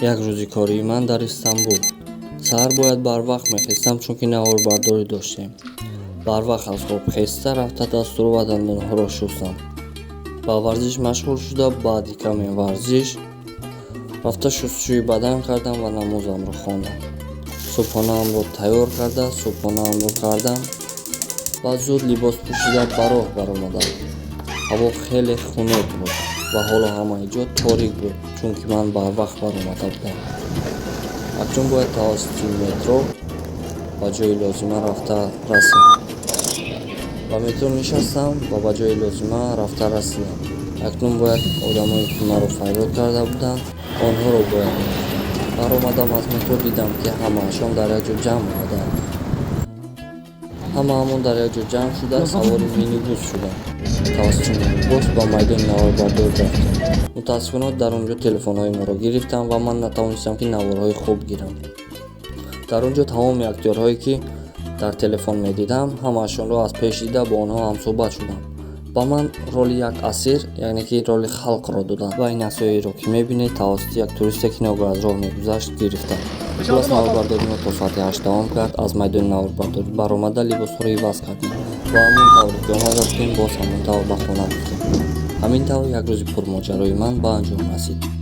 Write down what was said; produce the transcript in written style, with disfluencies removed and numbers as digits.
Як рӯзи кории ман дар Истанбул. Саҳар бояд барвақт мехестам, чунки наворбардорӣ доштем. Барвақт аз хоб хеста, рафта дастуру ва дандонҳоро шустам, ба варзиш машғул шуда, баъди каме варзиш рафта шустушӯи бадан кардам ва намозамро хондам. Субҳонаамро тайёр карда, субҳонаамро кардам ва зуд либос пӯшида, ба роҳ баромадам. Ҳаво хеле хунук буд ва ҳоло ҳамаи ҷо торик буд, чунки ман барвақт баромада будам. Акнун бояд тавассути метро ба ҷои лозима рафта расем. Ба метро нишастам ва ба ҷои лозима рафта расидам. Акнун бояд одамое, ки маро фарёд карда буданд, онҳоро бояд меёфтам. Баромадам аз метро, дидам, ки ҳамаашон дар як ҷо ҷамъ омадаанд. Ҳамаамон дар як ҷо ҷамъ шуда, савори минибус шудам. Тавассути минибус ба майдони наворбардорӣ рафтем. Мутаассифона, дар он ҷо телефонҳои моро гирифтанд ва ман натавонистам, ки наворҳои хуб гирам. Дар он ҷо тамоми актёрҳое, ки дар телефон медидам, ҳамаашонро аз пеш дида, бо онҳо ҳамсӯҳбат шудам. Ба ман роли як асир, яъне ки роли халқро доданд ва ин аксҳоеро, ки мебинед, тавассути як туристе, ки ногоҳ аз роҳ мегузашт, гирифтам. Хулос, наворбардорӣ мо то соати 8 давом кард. Аз майдони наворбардорӣ баромада, либосҳоро иваз кардем ва ҳамон тавре ки омада будем, боз ҳамон тавр ба хона рафтем. Ҳамин тавр як рӯзи пурмоҷарои ман ба анҷом расид.